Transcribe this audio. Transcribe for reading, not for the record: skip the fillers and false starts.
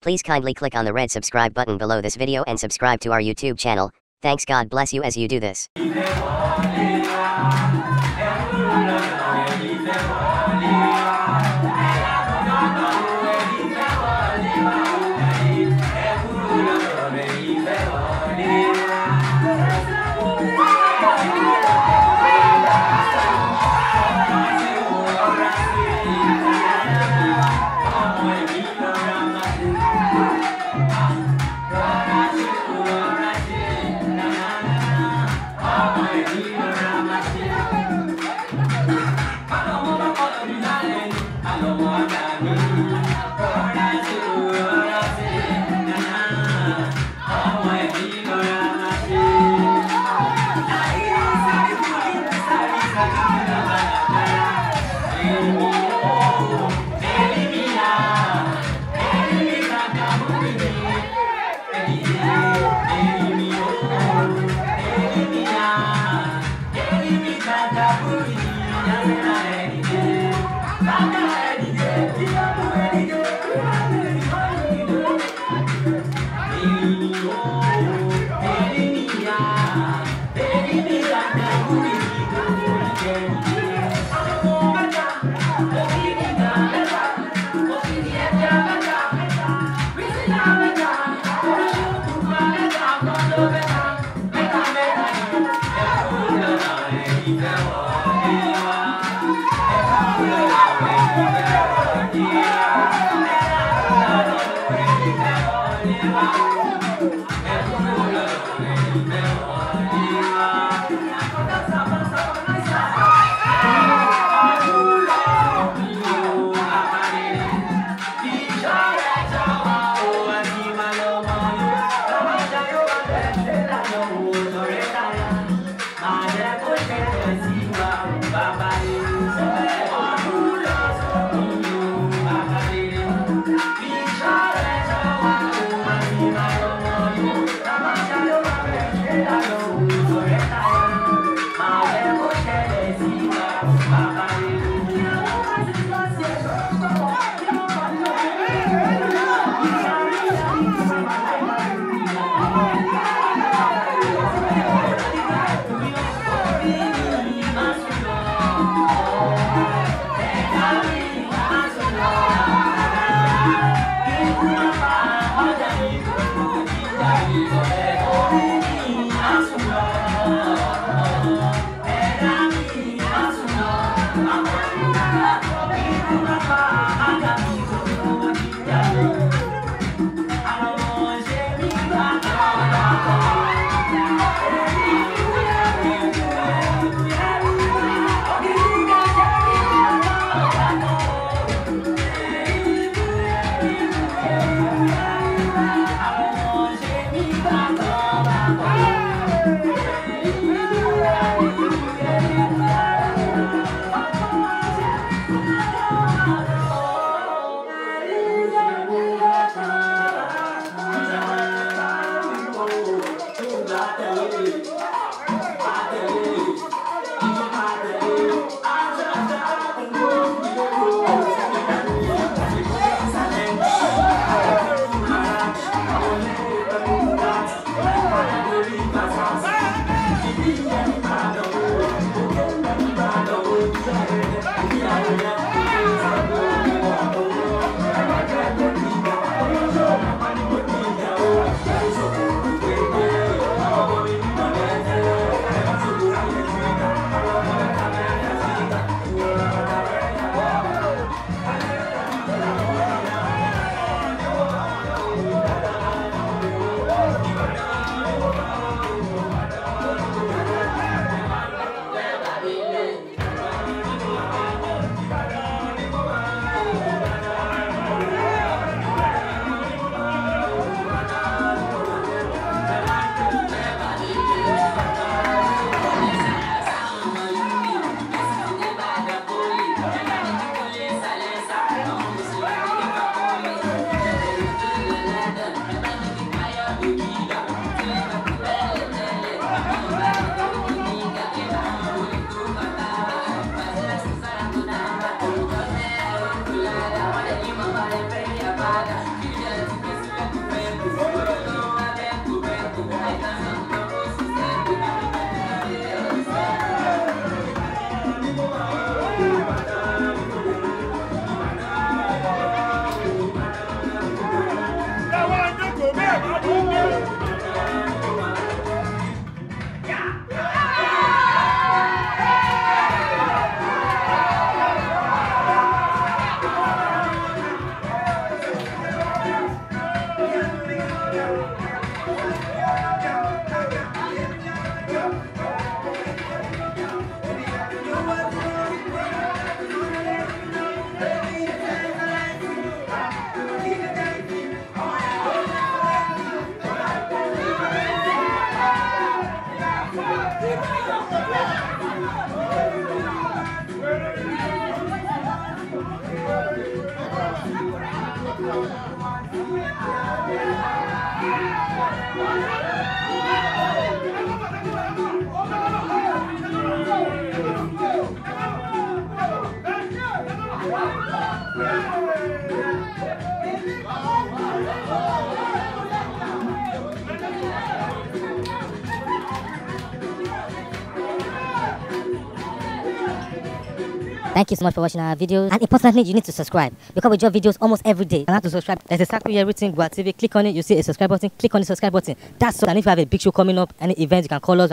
Please kindly click on the red subscribe button below this video and subscribe to our YouTube channel. Thanks. God bless you as you do this. Bye. Thank you so much for watching our videos, and importantly, you need to subscribe because we drop videos almost every day. And how to subscribe? There's a circle here written Gua TV. Click on it, you see a subscribe button. Click on the subscribe button. That's all. And if you have a big show coming up, any event, you can call us.